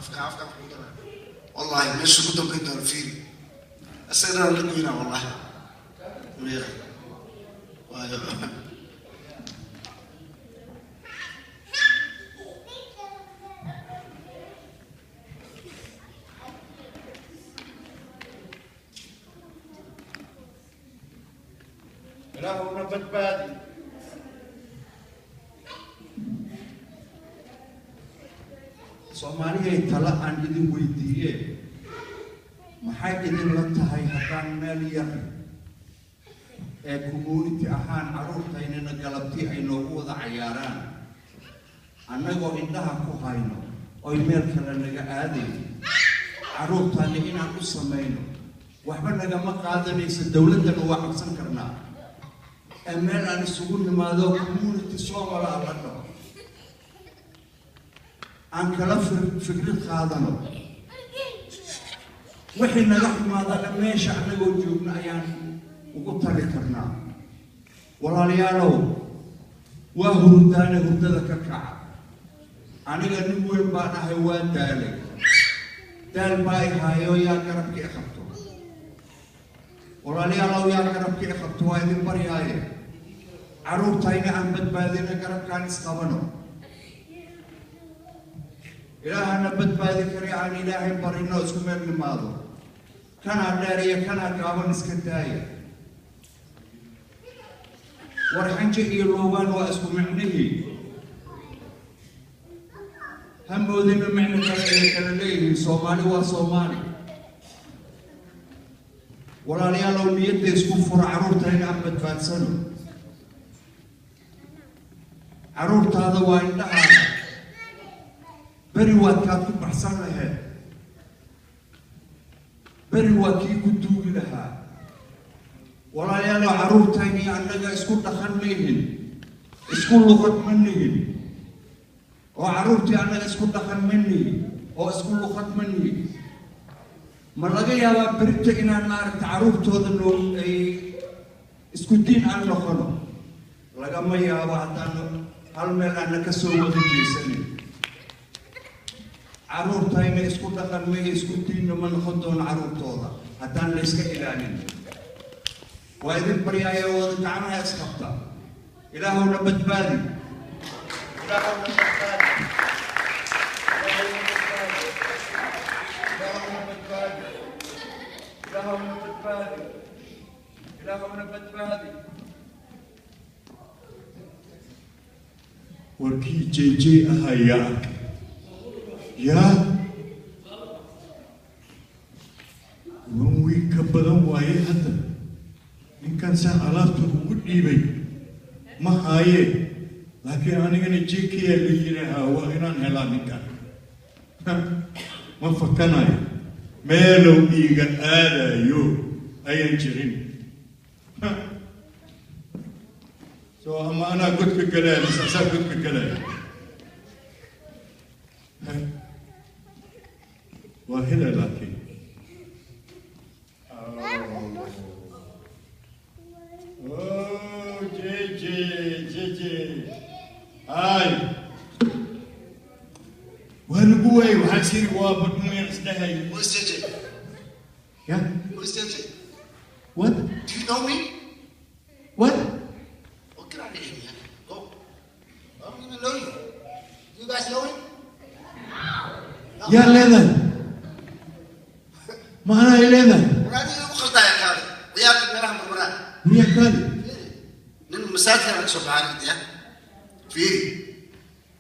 Afka afka ku daraa. Wallahi meesha ku dambayn doona fiiri. Isagana la goynaa wallahi. Miya. Waayo. Ilaahuna badbaadi. Soomaaliyay, tala aan idin weydiiye, maxay idinla tahay haddaan meel yar ee community ahaan carruurtaynana galabtii ay noogu wada cayaaraan, annagoo indhaha ku hayno oy meel kale naga aadayn, carruurtaana inaan u samayno? Waxba nagama qaadanaysa, dowladdana waa codsan karnaa, ee meel aan isugu nimaado community Somalaa la dhaho, aan kala fikrad qaadano, wixii naga xumaadana meesha annagoo joogno ayaan ugu tali karnaa. Walaalayaalow, waa hurdaane, hurdada ka kaca. Aniga nin weyn baan ahay, waa daalay, daal baa i haayo. Yaa garabka i qabto? Walaalayaalow, yaa garabka i qabto? Waa idin baryaaye, carruurtayna aan badbaadina, garabkaan isqabano. Ilaahana badbaadi kari, aan Ilaahay barino, isku meel nimaado. Kanaa dheer iyo kanaa gaaban iska daaya. War xanje iyo loogaan waa isku micnihii, ha moodina micno kale ay kala leeyihiin. Soomaali waa Soomaali. Walaalayaalow, niyadda isku fura, carruurtayna aan badbaadsano. Carruurtaada waa indhahaada, beri waad kaad ku baxsan laheed, beri waa kii ku duugi lahaa. Walaalayaalow, carruurtayni annaga isku dhaqan mayhin, isku luqad ma nihin, oo carruurtii annaga isku dhaqan ma nihin oo isku luqad ma nihin. Ma laga yaabaa berito inaan maaragta carruurtooda noo ay isku diin aan noqono? Lagama yaabo haddaanu hal meel aana ka soo wada jeesanin. Carruurtayna isku dhaqan may, isku diinna ma noqon doono carruurtooda haddaan la iska ilaalin. Waa idin baryaaya, wada gacmaha isqabta. Ilaahowna badbaadi, Ilaahowna badbaadi, Ilaahowna badbaadi, Ilaahowna badbaadi, Ilaahowna badbaadi. Warkii JJ ahaa yaa arkay? Yaa one week ka badan waaye hadda ninkan saan alaabta ugu dhiibay ma haayee, laakiin anigana JK la yidhaahaa, waa inaan helaa ninkan. Ma fakanayo, meelow iiga aadayo ayaan jirin. So ama anaa godka galaya mise asaa godka galaya? Waa hela laakiin. Oh, JJ, JJ. Hi. Waa lagu waayey, waxaan is yidhi waa badhumeen isdhahay. Who is JJ? Yeah. Who is JJ? What? Do you know me? What? Oh, get out of here, man. Go. I don't even know you. You guys know him? No. Yaa leedahay? Maanaa ay leedahay? War adiga igu khaldaya, kaale. Ciyaalka meelaha marmaraa. Miyaa kaali? Nin masaajidkan ka soo baxay ya. Fiiri.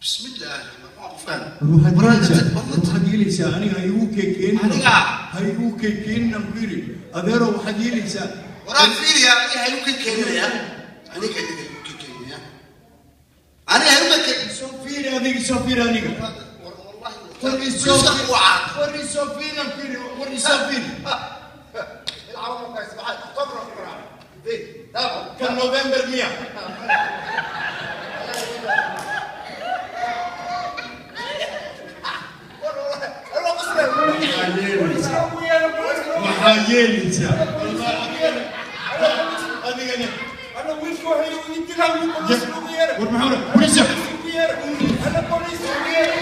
Bismillah. Waa qofkan. War waxaad yeelaysaa, war waxaad yeelaysaa, aniga ha igu keekeenin. Aniga? Ha igu keekeenin aan ku yidhi. Adeero, waxaad yeelaysaa. Waraa fiiriya, aniga ha igu keenaya. Aniga igu keenaya. Aniga ha igu keenaya. Soo fiiri adiga, soo fiiri aniga. Wallahi. War isoo Isoo waca. War isoo fiiri aan ku yidhi, war isoo fiiri. العرب ما يسمعها تبرع تبرع. فين؟ تابع. Kan November miya? Maxaa yeelaysaa? Maxaa yeelaysaa? Adigana. Ana wiilka waxay igu dilaa, wiil boliis ugu yeera. War maxaa? Police. Ugu yeera. Ana boliis ugu yeera.